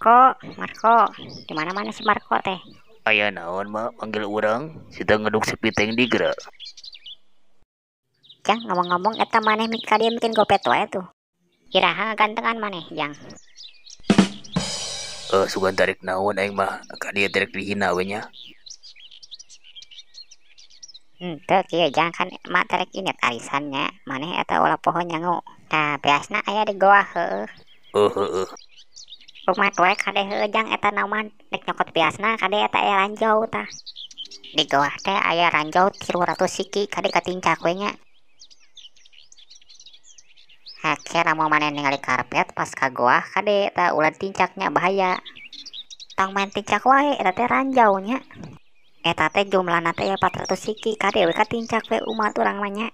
Marco, Marco, di mana-mana si Marco teh? Aya naon, Mak, manggil urang? Sita ngeduk si piteng di gerak. Jang, ngomong-ngomong eta maneh ka dieu bikin gopet wae tuh. Iraha gantengan maneh, Jang? Eh, sugan tarik naon aing mah ka dieu terek dihina we nya. Henteu kieu, Jang, kan mak terek inget arisannya. Maneh eta ulah poho nyangu. Tah, beasna aya di goa heueuh. Oh, heueuh. Kumaha wae kade heueuh, Jang, eta naon rek nyokot beasna kade eta aya ranjau tah. Di goa teh aya ranjau 300 siki kade katincak we nya. Hake lamun maneh ningali karpet pas ka goa kade eta ulah tincaknya bahaya. Tong main tincak wae eta teh ranjau nya. Eta teh jumlahna teh aya 400 siki kade we katincak we umat urang mah nya.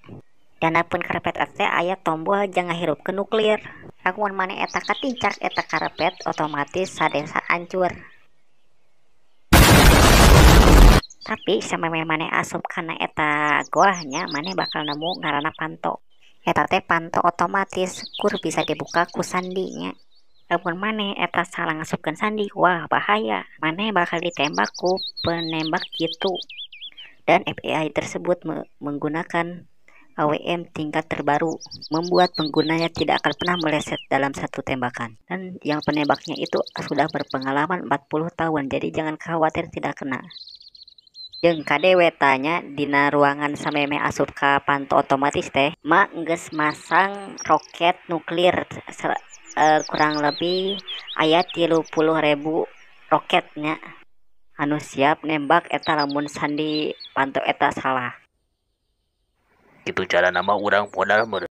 Dan pun karpet eta teh aya tombol jang ngahirupkeun nuklir. Lamun maneh eta katincak eta karpet otomatis sadesa hancur. Tapi samemeh maneh asup kana eta goahnya maneh bakal nemu ngaranna panto. Eta teh panto otomatis kur bisa dibuka ku sandinya. Lamun maneh eta salah ngasupkeun sandi, wah bahaya. Maneh bakal ditembak ku penembak jitu. Dan FBI tersebut menggunakan AWM tingkat terbaru, membuat penggunanya tidak akan pernah meleset dalam satu tembakan. Dan yang penembaknya itu sudah berpengalaman 40 tahun, jadi jangan khawatir tidak kena. Jeung kade we tanya dina ruangan samemeh asup ka panto otomatis teh, mak geus masang roket nuklir kurang lebih aya 30.000 roketnya. Anu siap nembak eta lamun sandi panto eta salah. Gitu cara nama urang modal meureun.